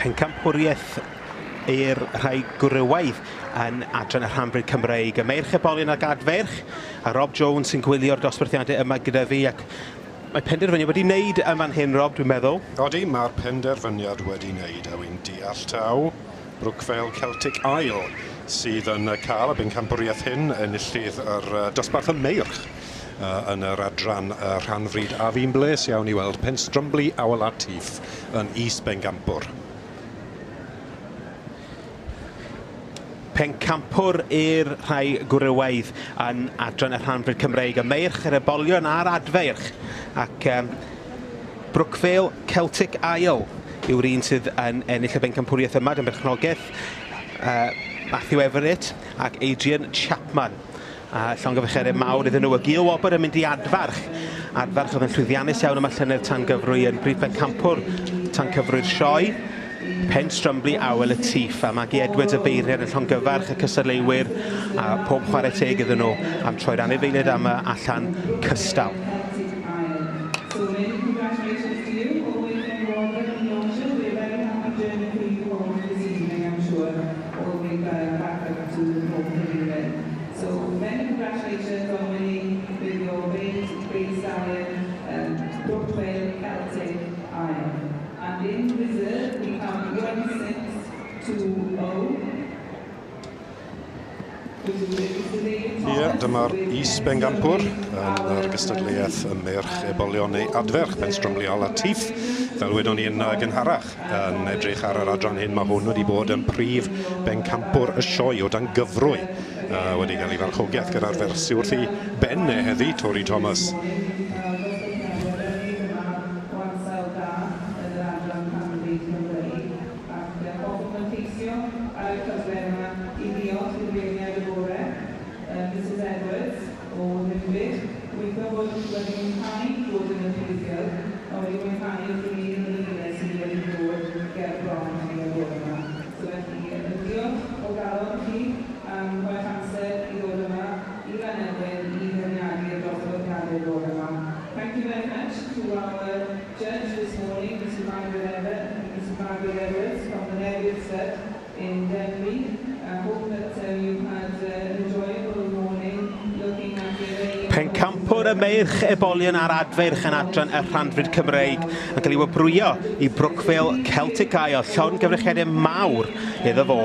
Pencampwriaeth i'r rhai gwrywaidd yn adran y rhanfrid Cymreig. Y meirch ebolion ac adferch, a Rob Jones sy'n gwylio'r dosbarthiadau yma gyda fi, ac mae penderfyniad wedi wneud yn fan hyn, Rob, dwi'n meddwl. Odi, mae'r penderfyniad wedi wneud, a wy'n deall taw Brookvale Celtic Isle sydd yn cael y bencampwriaeth hyn, enillydd yr dosbarth y meirch yn yr adran rhanfrid, a fi'n bles iawn i weld Penstrumbley Awel Latif yn is-bencampwr. Pencampwr i'r rhai gwrywaidd yn adran y rhanfrid Cymreig, y meirch, yr ebolion a'r adfeirch, ac um, Brookvale Celtic Isle yw'r un sydd yn ennill y bencampwriaeth yma, dan berchnogaeth uh, Matthew Everett ac Adrian Chapman. A llongyfarchiadau mawr iddyn nhw. Y Gil Wobr yn mynd i Adfarch. Adfarch oedd yn llwyddiannus iawn yma llynedd tan gyfrwy yn brif bencampwr tan cyfrwy'r sioe. Pen Strumbley, Awel y Tiff a Maggie Edwards y beirniad yn llongyfarch y cystadleuwyr a pob chwarae teg iddyn nhw am troi'r anifeiliaid am allan cystal. So many congratulations to you, all the way from Rotherham in Yorkshire. We're very happy journey for you home this evening, I'm sure, all the way back up to the home pavilion. So many congratulations on winning with your great, great stallion, Brookvale Celtic Isle. And in reserve, we have 1620. Ie, dyma'r is-bengampwr yn yr gystadleuaeth y meirch ebolion neu adferch Penstrumley Al Latif. Fel wedon ni yn gynharach yn edrych ar yr adran hyn, mae hwn wedi bod yn prif bencampwr y sioe o dan gyfrwy. Wedi cael ei farchogaeth gyda'r fersiwn wrth ei ben e heddi, Tori Thomas. Ac hoffwn fanteisio ar y cyfle yma i ddiolch i'r beirniad y bore, Misus Edwards o Ddinbych. Gobeithio bod wedi mwynhau bod yn y prifysgol a wedi mwynhau y anifeiliaid sydd wedi dod ger bron chi y bore yma. So felly, diolch o galon i chi am rhoi'ch amser i ddod yma i Lannelfyn i feirniadu'r dosbarthiadau bore yma. Thank you very much to our judge this morning, Mrs Margaret Evans, Mrs Margaret Edwards from the Newydd Stud in Denbigh. I hope that you had an enjoyable morning looking at the array Pencampwr y meirch ebolion a'r adfeirch yn adran y rhanfrid Cymreig yn cael ei wobrwyo i Brookvale Celtic Isle, llongyfarchiadau mawr iddo fo.